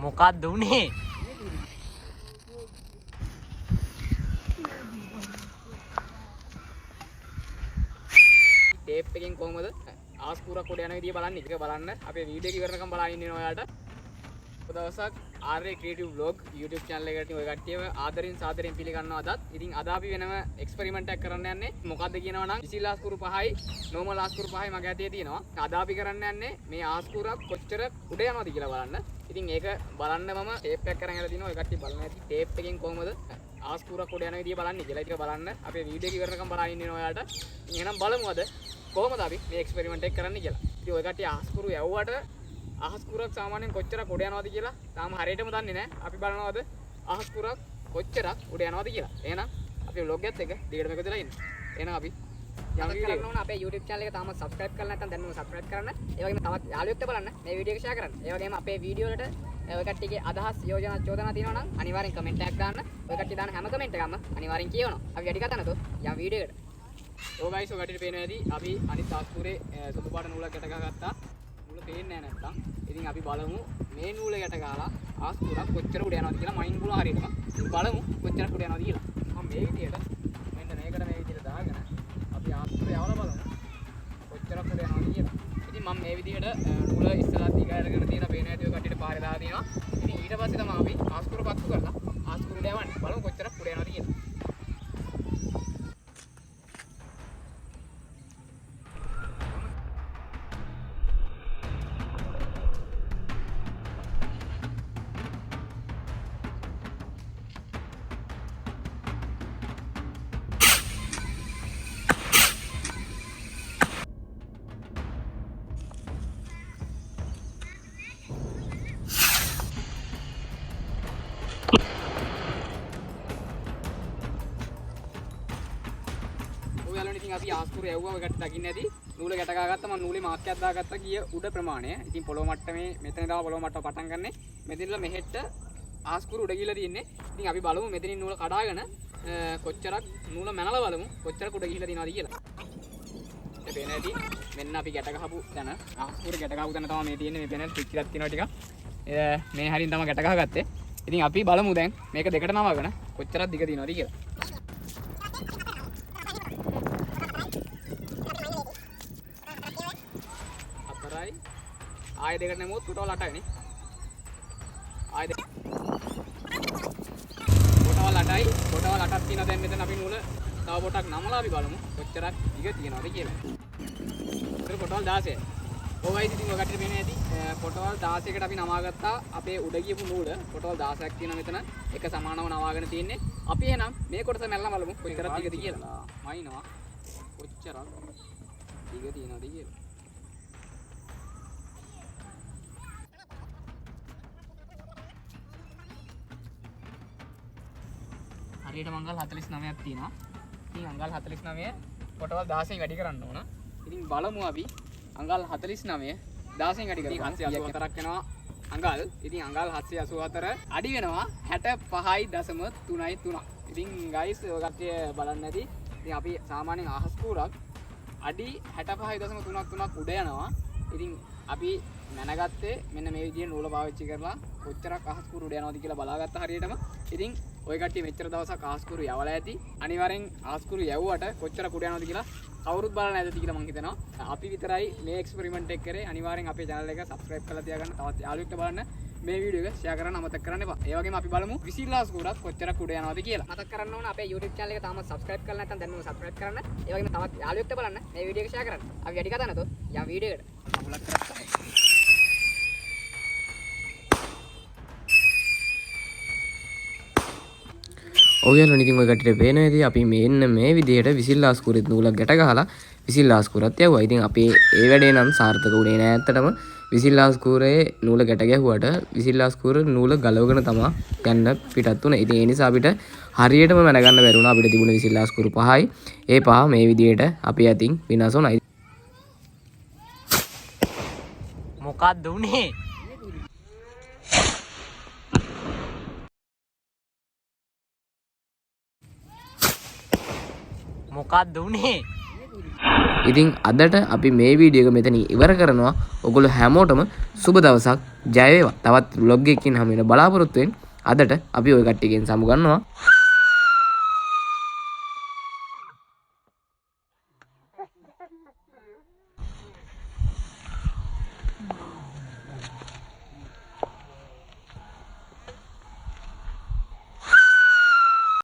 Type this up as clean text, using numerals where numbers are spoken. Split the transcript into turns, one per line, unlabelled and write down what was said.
මොකක්ද උනේ?
ටේප් එකෙන් කොහොමද ආස්කූරක් උඩ යන විදිය බලන්න. ඒක බලන්න අපේ වීඩියෝ එක ඉවරනකම් බලන් ඉන්න ඕන ඔයාලට. දවසක් ආර්ය ක්‍රියේටිව් ව්ලොග් YouTube channel එකට ඔය කට්ටියව ආදරෙන් සාදරෙන් පිළිගන්නවා අදත්. ඉතින් අද අපි වෙනම එක්ස්පෙරිමන්ට් එකක් කරන්න යන්නේ. මොකද්ද කියනවා නම් විසිල් ආස්කූරු පහයි නෝමල් ආස්කූරු පහයි මගේ අතේ තියෙනවා. අද අපි කරන්න යන්නේ මේ ආස්කූරක් කොච්චර උඩ යනවද කියලා බලන්න. ඉතින් ඒක බලන්න මම ටේප් එකක් අරන් ඇවිල්ලා තිනවා. ඔය කට්ටිය බලන්න ඇති ටේප් එකෙන් කොහොමද ආස්කූරක් උඩ යන විදිය බලන්න කියලා. ඒක බලන්න අපේ වීඩියෝ එක ඉවරනකම් බලන් ඉන්න ඕන ඔයාලට. ඉතින් එහෙනම් බලමු අද කොහොමද අපි මේ එක්ස්පෙරිමන්ට් එක කරන්න කියලා. ඉතින් ඔය කට්ටිය ආස්කූරු යවුවට අහස්කුරක් සාමාන්‍යයෙන් කොච්චරක් උඩ යනවද කියලා තාම හරියටම දන්නේ නැහැ. අපි බලනවාද අහස්කුරක් කොච්චරක් උඩ යනවද කියලා. එහෙනම් අපි ව්ලොග් එකත් එක්ක දිගටම එකතු වෙලා ඉන්න. එහෙනම් අපි යමු
මතක් කරන්න ඕන අපේ YouTube channel එක තාම subscribe කරලා නැත්නම් දැන්ම subscribe කරන්න. ඒ වගේම තවත් යාළුවෙක්ට බලන්න මේ වීඩියෝ එක share කරන්න. ඒ වගේම අපේ වීඩියෝ වලට ඔය කට්ටියගේ අදහස්, යෝජනා, චෝදනා තියෙනවා නම් අනිවාර්යෙන් කමෙන්ට් එකක් දාන්න. ඔය කට්ටිය දාන හැම කමෙන්ට් එකක්ම අනිවාර්යෙන් කියවනවා. අපි වැඩි කතා නැතුව යමු වීඩියෝ එකට.
ඔව් ගයිස්, ඔය කට්ටියට පේනවා ඇති අපි අනිත් ආස්කුරේ සුදු පාට නූලක් ගැට ගහගත්තා. නූල පේන්නේ නැහැ නැත්තම්. ඉතින් අපි බලමු මේ නූල ගැට ගහලා ආස්කුරක් කොච්චර උඩ යනවද කියලා මයින් පුළුවන් හරියටම. ඉතින් බලමු කොච්චරක් උඩ යනවද කියලා. මම මේ විදියට මෙන්න මේකට මේ විදියට දාගෙන අපි ආස්කුර යවලා බලමු කොච්චරක් උඩ යනවද කියලා. ඉතින් මම මේ විදියට නූල ඉස්සරහ දිග අරගෙන තියෙන පේන ඇති ඔය කට්ටියට පාරේ දාලා තියෙනවා. ඉතින් ඊට පස්සේ තමයි අපි ආස්කුර පත්තු කරලා ආස්කුර උඩ යවන්නේ. බලමු කොච්චරක් උඩ යනවද කියලා. ඔය යාළුවනේ, ඉතින් අපි ආස්කුර යවුවා. ඔය කට්ටිය දකින්න ඇති නූල ගැට ගහගත්තා. මම නූලේ මාක්කයක් දාගත්තා ගිය උඩ ප්‍රමාණය. ඉතින් පොළොව මට්ටමේ මෙතන ඉඳලා පොළොව මට්ටම පටන් ගන්නෙ. මෙතන ඉඳලා මෙහෙට ආස්කුර උඩ ගිහලා තියෙන්නේ. ඉතින් අපි බලමු මෙතනින් නූල කඩාගෙන කොච්චරක් නූල මැනලා බලමු කොච්චරක් උඩ ගිහලා තියෙනවද කියලා. ඒ පේන ඇති මෙන්න අපි ගැට ගහපු තැන, ආස්කුර ගැට ගහපු තැන තමයි මේ තියෙන්නේ. මේ පේන පිච්චිලක් තියෙනවා ටිකක්. මේ හරින් තමයි ගැට ගහගත්තේ. ඉතින් අපි බලමු දැන් මේක දෙකට නවගෙන කොච්චරක් දිග තියෙනවද කියලා. හතරයි, ආයෙ දෙකට නැමුවොත් කොටවල් 8යි නේ. ආයෙ දෙක කොටවල් 8යි. කොටවල් 8ක් තියෙනවා දැන් මෙතන. අපි නූල තව පොටක් නමලා අපි බලමු කොච්චරක් දිග තියෙනවද කියලා. ඒතර කොටවල් 16යි. ඔව් ගයිස්, ඉතින් ඔය කට්ටියට පේනවා ඇති කොටවල් 16කට අපි නවාගත්තා අපේ උඩ ගියපු නූල. කොටවල් 16ක් තියෙනවා මෙතන. එක සමානව නවාගෙන තියෙන්නේ. අපි එහෙනම් මේ කොටස මැල්ලම බලමු කොච්චරක් දිගද කියලා. මයින්නවා කොච්චරක් දිග තියෙනවද කියලා. හරියටම අඟල් 49ක් තියෙනවා. ඉතින් අඟල් 49 කොටවල් 16න් වැඩි කරන්න ඕන. ඉතින් බලමු අපි අඟල් 49 16න් වැඩි කරමු. 784ක් වෙනවා අඟල්. ඉතින් අඟල් 784 අඩි වෙනවා 65.33. ඉතින් ගයිස්, ඔය කට්ටිය බලන්න ඇති. ඉතින් අපි සාමාන්‍යයෙන් අහස් කූරක් අඩි 65.33ක් උඩ යනවා. ඉතින් අපි මැනගත්තේ මෙන්න මේ විදිහේ නූල පාවිච්චි කරලා කොච්චරක් අහස් කූරු උඩ යනවද කියලා බලාගත්තා හරියටම. ඉතින් ඔය කට්ටිය මෙච්චර දවසක් අහස් කූරු යවලා ඇති. අනිවාර්යෙන් අහස් කූරු යවුවට කොච්චරක් උඩ යනවද කියලා කවුරුත් බලලා නැති කියලා මං හිතනවා. අපි විතරයි මේ එක්ස්පෙරිමන්ට් එක කරේ. අනිවාර්යෙන් අපේ channel එක subscribe කරලා තියාගන්න. තවත් යාළුවෙක්ට බලන්න මේ වීඩියෝ එක ෂෙයා කරන්න අමතක කරන්න එපා. ඒ වගේම අපි බලමු විසිල් ආස්කූරක් කොච්චරක් උඩ යනවද කියලා.
මතක් කරන්න ඕන අපේ YouTube channel එක තාම subscribe කරලා නැත්නම් දැන්ම subscribe කරන්න. ඒ වගේම තවත් යාළුවෙක්ට බලන්න මේ වීඩියෝ එක share කරන්න. අපි වැඩි කතා නැතුව යමු වීඩියෝ එකට.
කකුලක් කරත්
ඔව් යාළුවනේ, ඉතින් ඔය කට්ටියට පේනවා ඇති අපි මෙන්න මේ විදිහට විසිල් ආස්කූරෙත් නූලක් ගැට ගහලා විසිල් ආස්කූරත් යවුවා. ඉතින් අපි ඒ වැඩේ නම් සාර්ථක වුණේ නෑ ඇත්තටම. විසිල් ආස්කූරේ නූල ගැට ගැහුවට විසිල් ආස්කූර නූල ගලවගෙන තමා යන්න පිටත් වුණේ. ඉතින් ඒ නිසා අපිට හරියටම මැනගන්න බැරි වුණා. අපිට තිබුණ විසිල් ආස්කූරු පහයි. ඒ පහ මේ විදිහට අපි අතින් විනාශ වුණා.
මොකක්ද උනේ? මොකක්ද උනේ?
ඉතින් අදට අපි මේ වීඩියෝ එක මෙතනින් ඉවර කරනවා. ඔයගොල්ලෝ හැමෝටම සුබ දවසක්, ජය වේවා. තවත් ව්ලොග් එකකින් හමු වෙන බලාපොරොත්තුවෙන් අදට අපි ඔය කට්ටියගෙන් සමු ගන්නවා.